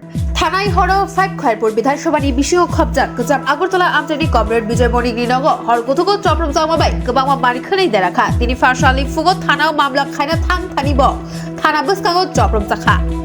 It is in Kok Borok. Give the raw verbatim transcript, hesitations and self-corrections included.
Thanai horo five Khairpur Bidhan Sabhani bisingo khopjak kwcham Agartala Amchaini Comrade Bijoy Monikni nogo hor kuthugo choprom changma bai kwbangma manwi khwnwi derakha. Tini pharsali phugo thanao mamla khaina thang thani bo thana bwskango choprom chakha.